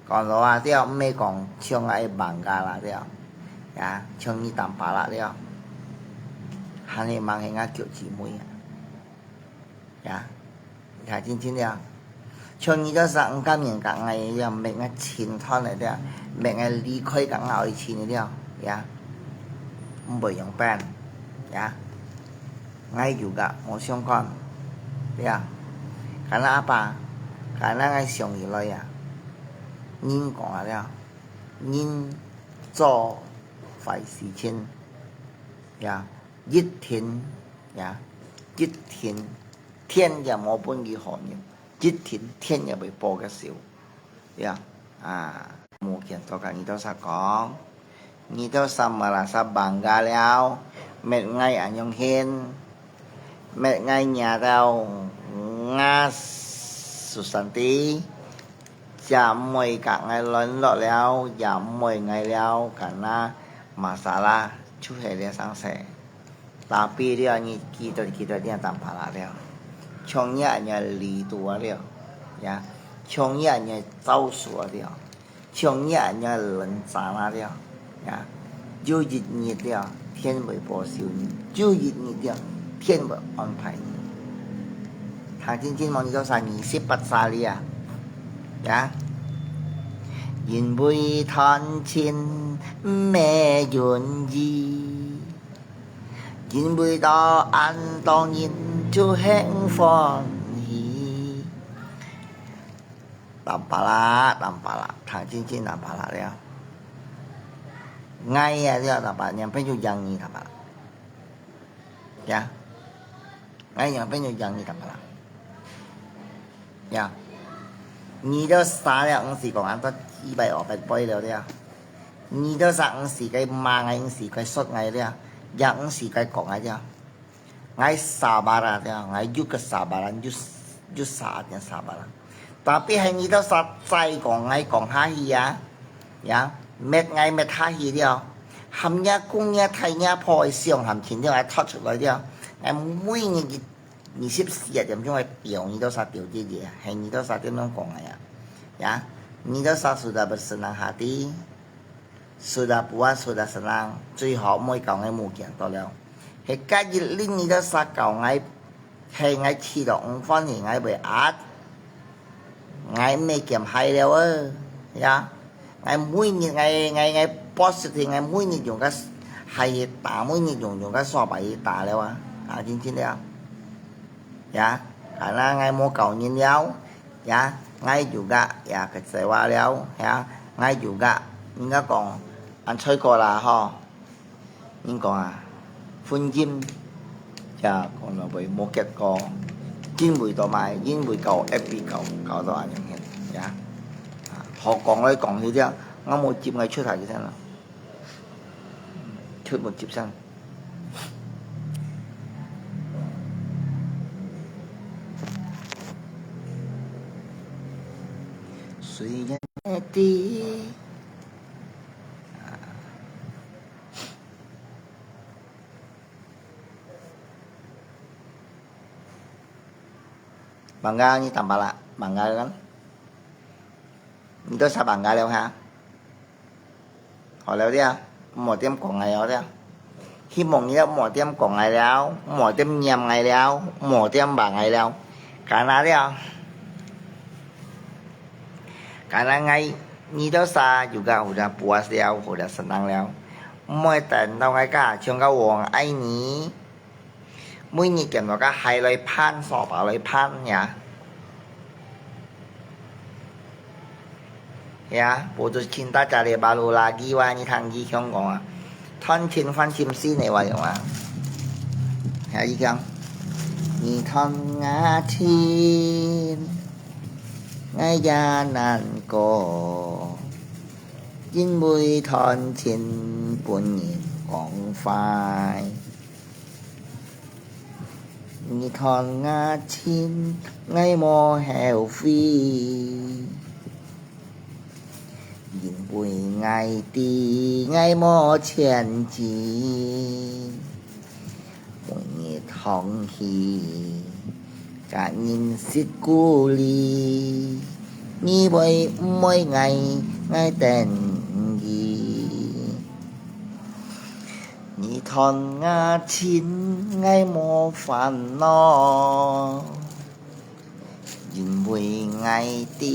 講老啊，對，毋係講像𠊎bangga啦，對，啊，像你Tampalak了，還係吂係𠊎腳姊妹啊，呀，你看真真了，像你這儕毋甘願甲𠊎了，搣𠊎清斷了，對，搣𠊎離開甲𠊎愛情了，呀，毋會用辦，呀。 𠊎有个無相干，對啊。敢若阿爸，敢若𠊎想起來啊，人講啊了，人做壞事情，呀，一定，呀，一定，天也無分佢好人，一定天也會報个仇。 呀，啊，無見到甲你兜儕講，你兜儕merasa bangga了，搣𠊎恁樣形，搣𠊎惹到𠊎susah，也毋會甲𠊎聯絡了，也毋會𠊎了，敢若masalah就係這生事。 Tapi了，你記得，記得這Tampalak了，像你恁樣力度啊了，呀，像你恁樣招數啊了，像你恁樣人渣那了，呀，有一日了，天會保守你，有一日了，天會安排你。聽真真無？你到啥？二十八歲了啊，呀，因為貪心毋係容易，因為到恁多人就很歡喜。 Tampalak，tampalak，聽真真tampalak了。𠊎也了tampalak，男朋友養你tampalak。Ya，𠊎男朋友養你tampalak。Ya，你都啥了，毋係講恁多幾百、五百倍了了。你都啥，毋係該罵𠊎，毋係該說𠊎了，也毋係該講𠊎了。 𠊎sabar啊，𠊎有个sabaran，有，有saatnya sabar啊。Tapi係你兜儕再講𠊎講下去啊，ya，搣𠊎搣下去了，含若公若大若婆个相含情了，𠊎拖出來了，𠊎每日二十四个點鐘个表，你兜儕表姐姐，係你兜儕點樣講𠊎啊，ya，你兜儕sudah bersenang hati，sudah puas，sudah senang，最好莫搞𠊎無見到了。 係該一日你兜儕搞𠊎，係𠊎試著毋歡喜，𠊎會壓，𠊎毋係兼害了啊，ya。𠊎每日𠊎，𠊎，𠊎positive，𠊎每日用个鞋去打，每日用，用个沙巴去打了啊，啊，真真了。Ya，啊，該𠊎無搞人了，ya，𠊎有个，ya，个計劃了，ya，𠊎有个，應該講，恁衰過啦吼。 人講啊，婚姻，ya，講到尾無結果，因為到麼个？因為搞F B搞，搞到恁樣形，ya。啊，好講來講去了，𠊎無接𠊎出下去先啦，出無接先。雖然你知，啊， Bangga你tampalak，bangga kan？你都啥bangga了哈？好了的啊，莫点講𠊎了的啊。希望你了莫點講𠊎了，莫點念𠊎了，莫點罵𠊎了。Karena了，karena𠊎，你都啥有个好像puas了，好像senang了。莫等到𠊎个像个王愛你。 每日見到个鞋來盤，沙發來盤呀。Ya，putus cinta cari baru lagi話，你聽佢樣講啊，貪心還心死呢話用啊。Ya，佢講，你貪𠊎情，𠊎也難過，因為貪心分人講壞。 你貪𠊎情，𠊎無後悔，因為𠊎知𠊎無前進。每日痛苦，甲人食苦力，你會毋會𠊎，𠊎等佢？ 你貪𠊎情，𠊎無煩惱，因為𠊎知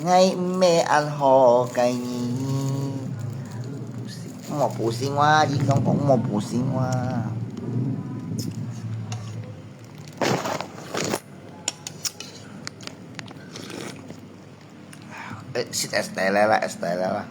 𠊎毋係恁好个人。莫pusing話，你想講莫pusing話。 Eh, sit es teh lah, es teh lah.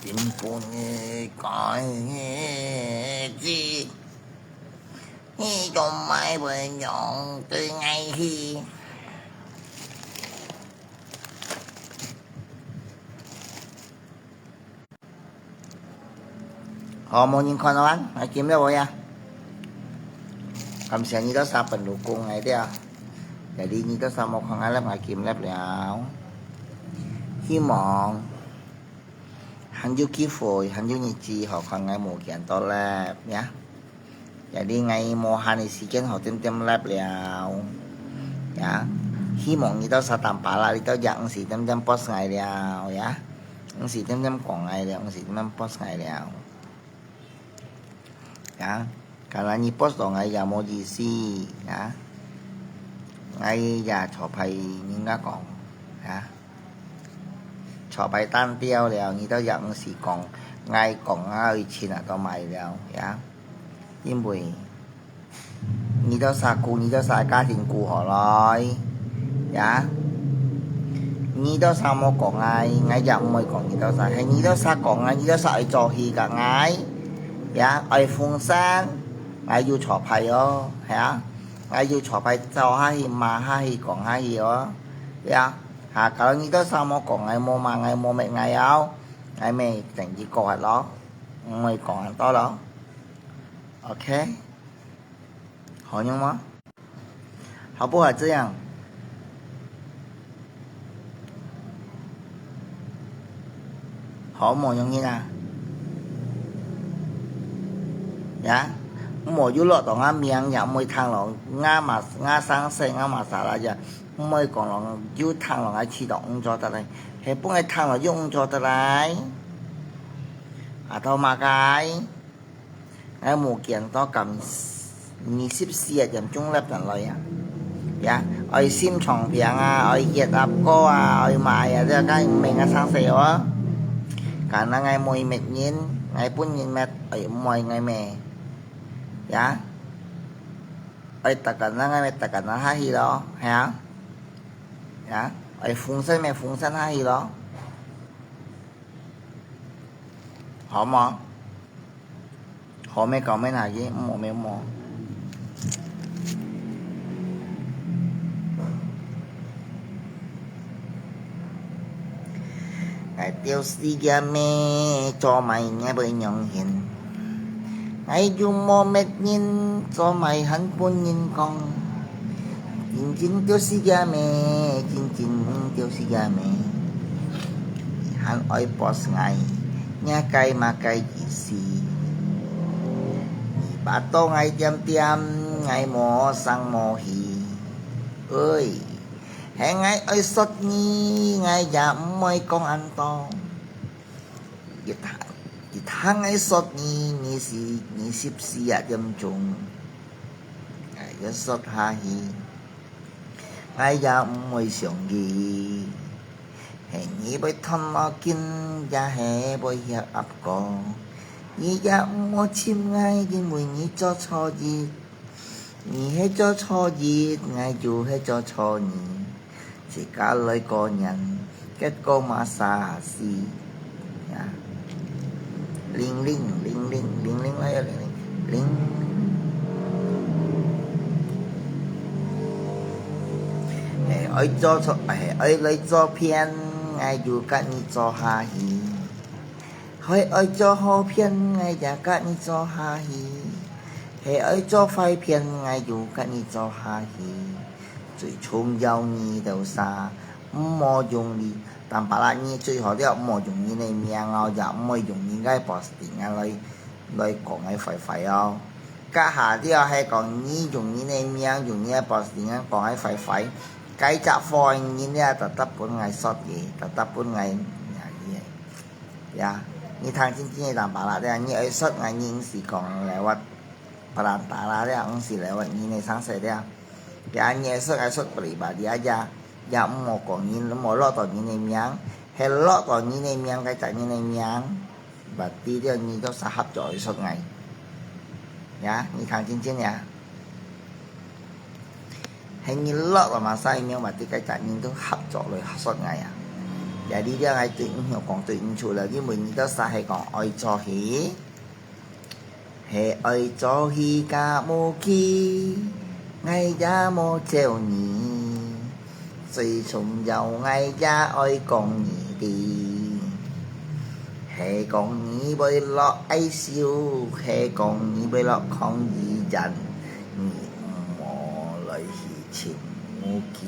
今晡日該日子，你做麼會用對𠊎去？好，無人看到啊，𠊎撳了無呀？Cảm ơn你兜儕分享𠊎兜。Jadi你兜儕無看𠊎live，𠊎撳live了。希望還有機會，還有日子，好看𠊎無見到live呀。Jadi𠊎無閒个時間，好點點live了呀。希望你兜儕當巴拉，你兜也毋使點點post𠊎了呀。 毋使點點講𠊎了，毋使點點post𠊎了。呀，今日你post到𠊎也無意思呀。𠊎也錯排人家講呀，錯排單調了，你兜也毋使講，𠊎講啊，愛錢啊都買了呀。因為 你兜儕顧，你兜儕个家庭顧好來，呀。你兜儕無講𠊎，𠊎也毋會講你兜儕。係你兜儕講𠊎，你兜儕愛做戲个𠊎，呀，愛風扇，𠊎有錯排哦，係啊，𠊎有錯排走下去，罵下去，講下去哦，呀。哈，kalau你兜儕無講𠊎，無罵𠊎，無搣𠊎哦，𠊎乜等於過下咯，毋會講恁多咯。OK。 好用嗎？好不好這樣？好無用心啊？呀，無有落到𠊎名也毋會聽咯，𠊎嘛，𠊎生死，𠊎嘛啥啦呀，毋會講咯，有聽咯，𠊎試到毋做得來，係分𠊎聽咯，又毋做得來。啊，到麼个？ 𠊎無見到敢二十四个點鐘立等來啊！呀，愛心臟病啊，愛血壓高啊，愛麼个啊，這个毋係𠊎生死哦。Karena𠊎毋會搣人，𠊎分人搣，愛毋愛𠊎搣。呀，愛tekanan𠊎搣tekanan下去咯，係啊。呀，愛風扇搣風扇下去咯。好無？ 好，無講無下去，無無無。𠊎兜世界咩，做麼个會恁樣形？𠊎又無搣人，做麼个還分人講？ 真真就是个咩，真真就是个咩。你還愛post𠊎，若个麼个意思？你巴肚𠊎恬恬，𠊎無聲無氣。哎，係𠊎愛說你，𠊎也毋會講恁多。一下，一下𠊎說你，你係二十四啊點鐘。 𠊎愛說下去，𠊎也毋會想佢。係你會斷我筋，也係會血壓高。你也毋好尋𠊎，因為你做錯事。你係做錯事，𠊎就係做錯人。 自家來過年，結果嘛煞死。呀，鈴鈴，鈴鈴，鈴鈴來啊，鈴鈴，鈴。係愛做錯，係愛來做騙，𠊎就甲你做下去。 係愛做好騙，𠊎也甲你做下去；係愛做壞騙，𠊎又甲你做下去。最重要你兜儕，毋好用你，當巴拉你最好了，毋好用人个名哦，也毋好用人个posting啊來，來講𠊎壞壞哦。該下了係講你用人个名，用人个posting啊講𠊎壞壞，該隻貨人了，特特分𠊎說个，特特分𠊎，呀， 呀，你聽真真个當巴拉了，你愛說𠊎，你毋使講lewat perantara了，毋使lewat你个上司了。呀，你愛說，愛說pribadi aja，也毋好講人，毋好落到人个名，係落到人个名，該隻人个名，berarti了你兜儕合作愛說𠊎。呀，你聽真真呀。 係你落到麼儕个名，berarti該隻人都合作來說𠊎啊。這裡了，𠊎對你講對毋住了，因為你兜儕係講愛做戲，係愛做戲个母雞，𠊎也無招你。最重要，𠊎也愛講你知，係講你會落愛愁，係講你會落抗議人，你毋好來去尋母雞。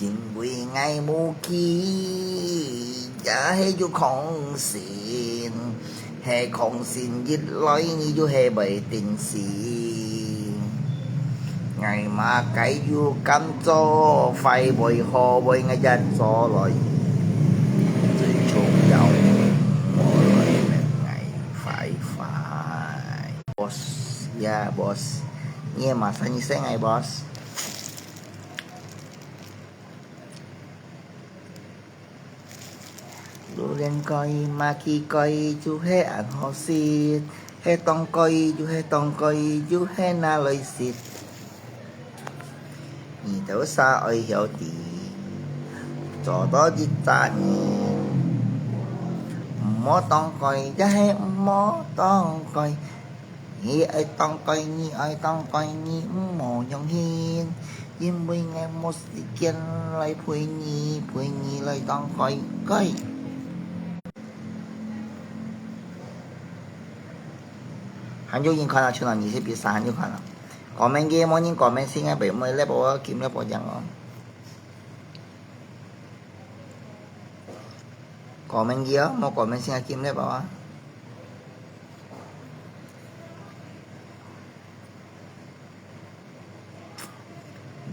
因為𠊎母雞也係有抗性，係抗性一來你就係會定心。𠊎麼个有敢做，壞會好會𠊎也做來，最重要，莫來問𠊎壞壞。Boss，yeah，boss，你也馬上一聲哎，boss。 榴槤粿、麻糬粿，就係恁好食。係當粿，就係當粿，就係拿來食。你兜儕愛曉得，做到一隻人，毋好當粿，也係毋好當粿。 你愛當粿，你愛當粿，你毋好用心，因為𠊎無時間來陪你，陪你來當粿粿。還有人看啊，像你這比賽還有看啊。Comment个，無人comment先啊，別無咧，無金咧，無獎哦。Comment个哦，無comment先啊，金咧，無啊。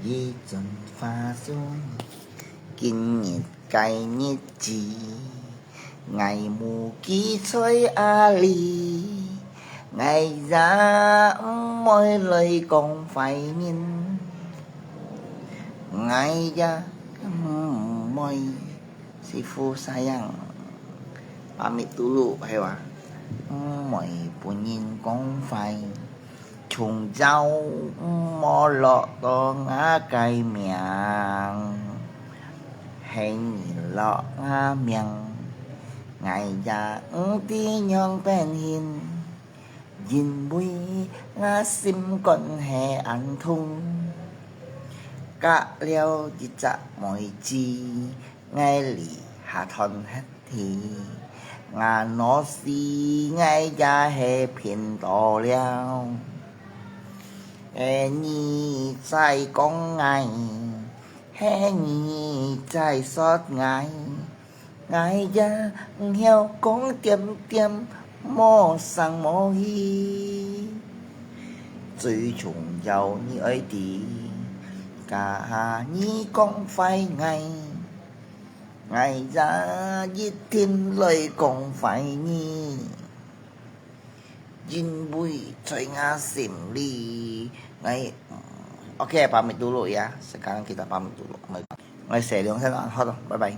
一陣花香，今日个日子，𠊎母雞在哪裡？𠊎也毋會來講壞人，𠊎也毋會 師傅sayang，pamit dulu，係哇？毋會分人講壞，從朝毋好落到𠊎个名，係你落𠊎名，𠊎也毋知仰般形。 因為𠊎心肝係恁痛，隔了一隻妹子，𠊎離下斷忒去，𠊎腦屎𠊎也係偏到了。係你在講𠊎，係你在說𠊎， 𠊎也毋曉講點點，無聲無氣。最重要你愛知，假你講壞𠊎，𠊎也一定來講壞你。因為在𠊎心裡，𠊎，OK，pamit dulu ya。Sekarang kita pamit dulu。𠊎，𠊎洗兩下啦，好了，拜拜。